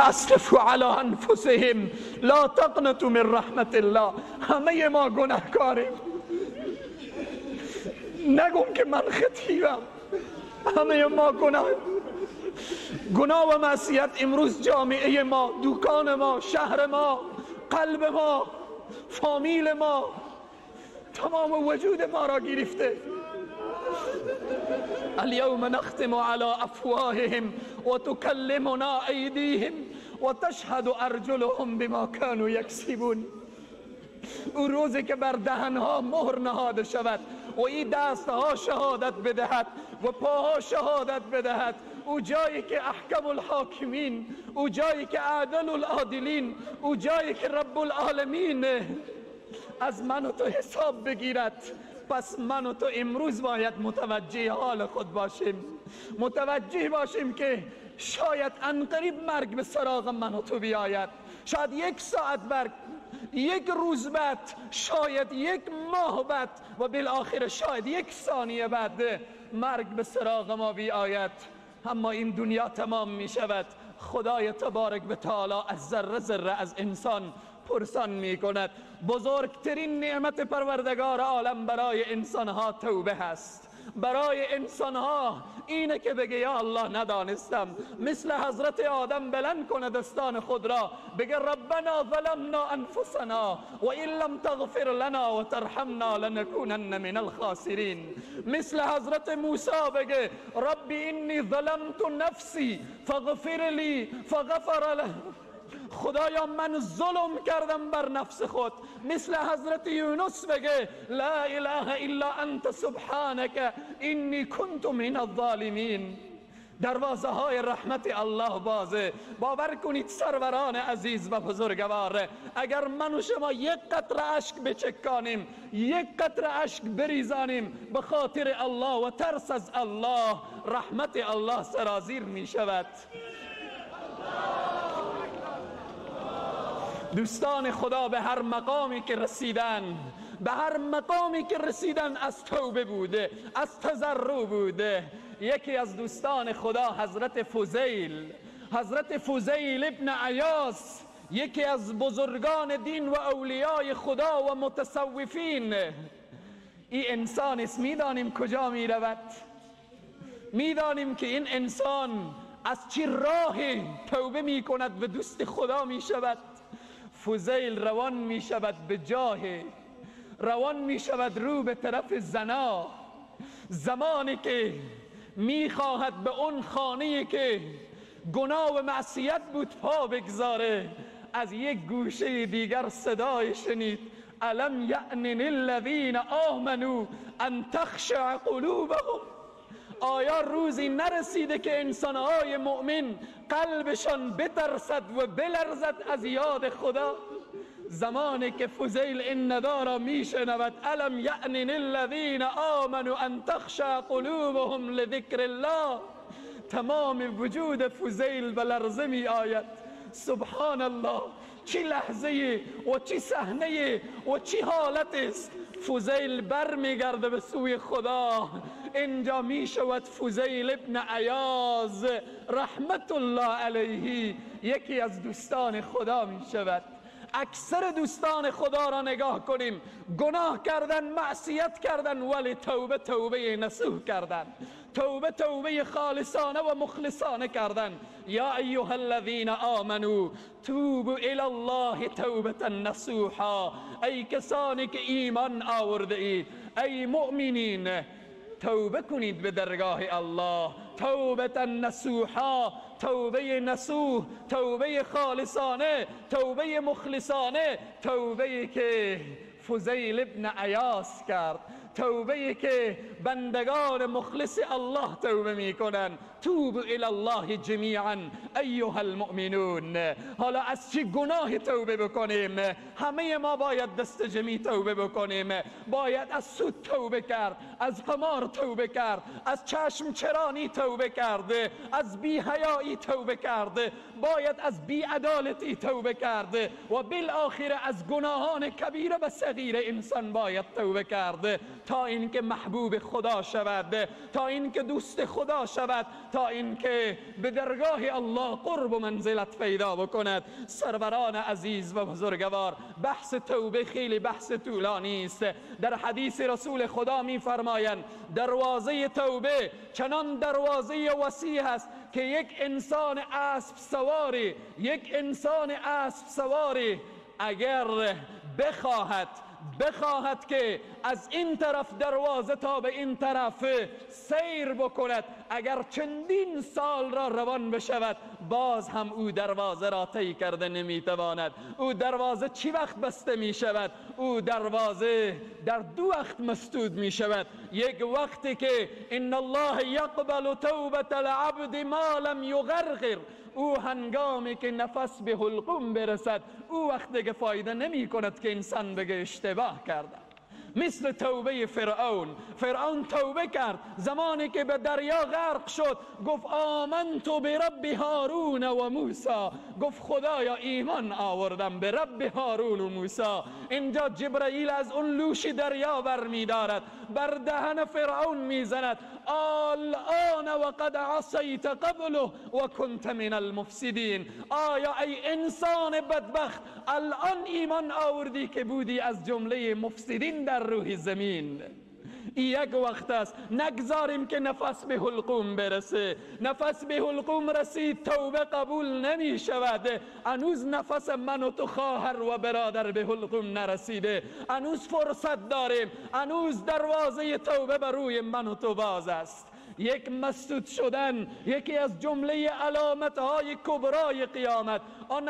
اسرفوا علی انفسهم لا تقنطوا من رحمت الله. همه ما گناهکاریم، نگم که من خطیبم، همه ما گناه و معصیت امروز جامعه ما، دکان ما، شهر ما، قلب ما، فامیل ما، تمام وجود ما را گرفته. اليوم نختم على افواههم وتكلمنا ايديهم وتشهد ارجلهم بما كانوا يكسبون. او روزی که بر دهنها مهر نهاده شود و این دستها شهادت بدهد و پاها شهادت بدهد، او جایی که احکم الحاکمین، او جایی که عادل العادلین، او جایی که رب العالمین از من و تو حساب بگیرد. پس من و تو امروز باید متوجه حال خود باشیم، متوجه باشیم که شاید عنقریب مرگ به سراغ من و تو بیاید، شاید یک ساعت بعد، یک روز بعد، شاید یک ماه بعد و بالآخره شاید یک ثانیه بعد مرگ به سراغ ما بیاید. اما این دنیا تمام می شود. خدای تبارک و تعالی از ذره ذره از انسان پرسان می کند. بزرگترین نعمت پروردگار عالم برای انسانها توبه هست. برای انسانها اینه که بگه یا الله ندانستم، مثل حضرت آدم بلند کنه دستان خود را بگه ربنا ظلمنا انفسنا و ان لم تغفر لنا و ترحمنا لنکونن من الخاسرین. مثل حضرت موسی بگه ربی انی ظلمت نفسی فاغفر لی فغفر له. خدایا من ظلم کردم بر نفس خود. مثل حضرت یونس بگه لا اله الا انت سبحانك انی کنت من الظالمین. دروازه های رحمت الله بازه. باور کنید سروران عزیز و بزرگوار، اگر من و شما یک قطره اشک بچکانیم، یک قطره اشک بریزانیم به خاطر الله و ترس از الله، رحمت الله سرازیر می شود. دوستان خدا به هر مقامی که رسیدن، به هر مقامی که رسیدن از توبه بوده، از تضرع بوده. یکی از دوستان خدا حضرت فضیل، حضرت فضیل ابن عیاض، یکی از بزرگان دین و اولیای خدا و متصوفین. این انسان است، میدانیم کجا میرود، میدانیم که این انسان از چی راهی توبه میکند و دوست خدا میشود. فضیل روان می شود به جاه، روان می شود رو به طرف زنا. زمانی که می خواهد به اون خانه که گناه و معصیت بود پا بگذاره، از یک گوشه دیگر صدای شنید الم یأن الذین آمنوا ان تخشع قلوبهم. آیا روزی نرسیده که انسانهای مؤمن قلبشان بترسد و بلرزد از یاد خدا؟ زمانی که فضیل این ندا را میشنود الم یأن الذین آمنوا ان تخشع قلوبهم لذکر الله، تمام وجود فضیل به لرزه می آید. سبحان الله، چی لحظه و چی صحنه و چی حالت است. فضیل بر میگرده به سوی خدا. اینجا می شود فضیل ابن عیاض رحمت الله علیه یکی از دوستان خدا می شود. اکثر دوستان خدا را نگاه کنیم، گناه کردن، معصیت کردن، ولی توبه توبه نصوح کردن، توبه توبه خالصانه و مخلصانه کردن. یا ایها الذین آمنوا توبوا الی الله توبة نصوحا. ای کسانی که ایمان آورده اید، ای مؤمنین، توبه کنید به درگاه الله، توبة نصوحا، توبه نصوح، توبه خالصانه، توبه مخلصانه، توبه که فضیل ابن عیاض کرد، توبه که بندگان مخلص الله توبه میکنن. توبوا الی الله جمیعا ایها المؤمنون. حالا از چه گناه توبه بکنیم؟ همه ما باید دست جمعی توبه بکنیم. باید از سود توبه کرد، از قمار توبه کرد، از چشم چرانی توبه کرد، از بی‌حیایی توبه کرد، باید از بی‌عدالتی توبه کرد و بالآخره از گناهان کبیره و صغیره انسان باید توبه کرد تا اینکه محبوب خدا شود، تا اینکه دوست خدا شود. تا اینکه به درگاه الله قرب و منزلت پیدا بکند. سروران عزیز و بزرگوار، بحث توبه خیلی بحث طولانی است. در حدیث رسول خدا می‌فرمایند دروازه توبه چنان دروازه وسیع است که یک انسان اسب سواری، یک انسان اسب سواری اگر بخواهد که از این طرف دروازه تا به این طرف سیر بکند، اگر چندین سال را روان بشود باز هم او دروازه را طی کرده نمیتواند. او دروازه چی وقت بسته می شود؟ او دروازه در دو وقت مسدود می شود. یک وقتی که ان الله یقبل توبة العبد ما لم یغرغر، او هنگامی که نفس به حلقوم برسد، او وقت دیگه فایده نمی کند که انسان بگه اشتباه کرده. مثل توبه فرعون. فرعون توبه کرد زمانی که به دریا غرق شد، گفت آمنت برب هارون و موسی، گفت خدایا ایمان آوردم به رب هارون و موسی. اینجا جبرئیل از اون لوش دریا برمیدارد، بر دهن فرعون میزند، الان وقد عصیت قبله و کنت من المفسدین. آیا ای انسان بدبخت الان ایمان آوردی که بودی از جمله مفسدین در روح زمین؟ یک وقت است نگذاریم که نفس به حلقوم برسه. نفس به حلقوم رسید توبه قبول نمی شود. هنوز نفس من و تو خواهر و برادر به حلقوم نرسیده، هنوز فرصت داریم، هنوز دروازه توبه بر روی من و تو باز است. یک مسدود شدن یکی از جمله علامت‌های کبرای قیامت، آن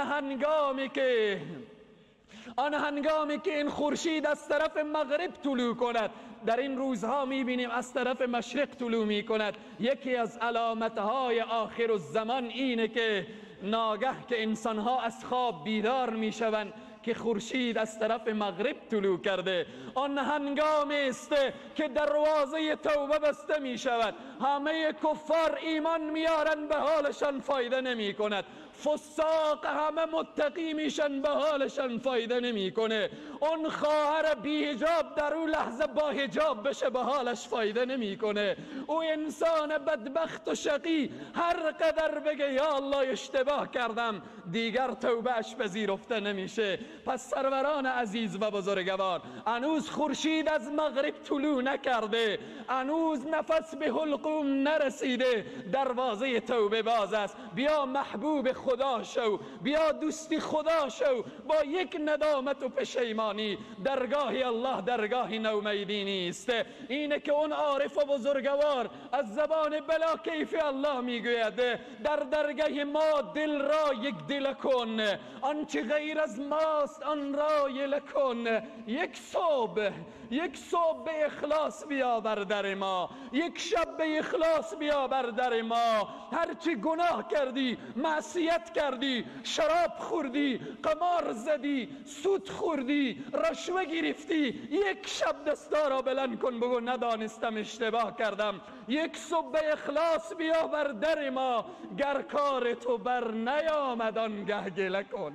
هنگامی که این خورشید از طرف مغرب طلوع کند، در این روزها میبینیم از طرف مشرق طلوع میکند. یکی از علامتهای آخر الزمان اینه که ناگه که انسانها از خواب بیدار میشوند که خورشید از طرف مغرب طلوع کرده، آن هنگام است که دروازه توبه بسته می شود. همه کفار ایمان میارن، به حالشان فایده نمی کند. فساق همه متقی میشن، به حالشان فایده نمیکنه. اون خواهر بی حجاب در اون لحظه با حجاب بشه، به حالش فایده نمیکنه. او انسان بدبخت و شقی هر قدر بگه یا الله اشتباه کردم، دیگر توبه اش پذیرفته نمیشه. پس سروران عزیز و بزرگوار، هنوز خورشید از مغرب طلوع نکرده، هنوز نفس به حلقوم نرسیده، دروازه توبه باز است. بیا محبوب خدا شو، بیا دوستی خدا شو، با یک ندامت و پشیمانی. درگاه الله درگاه نومیدی نیست. اینه که اون عارف و بزرگوار از زبان بلا کیف الله میگوید در درگاه ما دل را یک دل کن، آنچه غیر از ماست آن را یله کن. یک صبح به اخلاص بیا بر در ما، یک شب به اخلاص بیا بر در ما. هرچی گناه کردی، معصیت کردی، شراب خوردی، قمار زدی، سود خوردی، رشوه گرفتی، یک شب دستا را بلند کن بگو ندانستم اشتباه کردم. یک صبح به اخلاص بیا بر در ما، گر کار تو بر نیامد آنگه گله کن.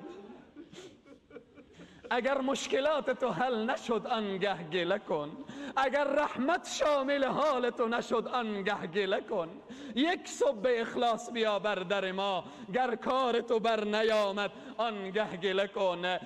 اگر مشکلات تو حل نشد آنگه گله کن، اگر رحمت شامل حال تو نشد آنگه گله کن. یک صبح به اخلاص بیا بر در ما، گر کار تو بر نیامد آنگه گله کن.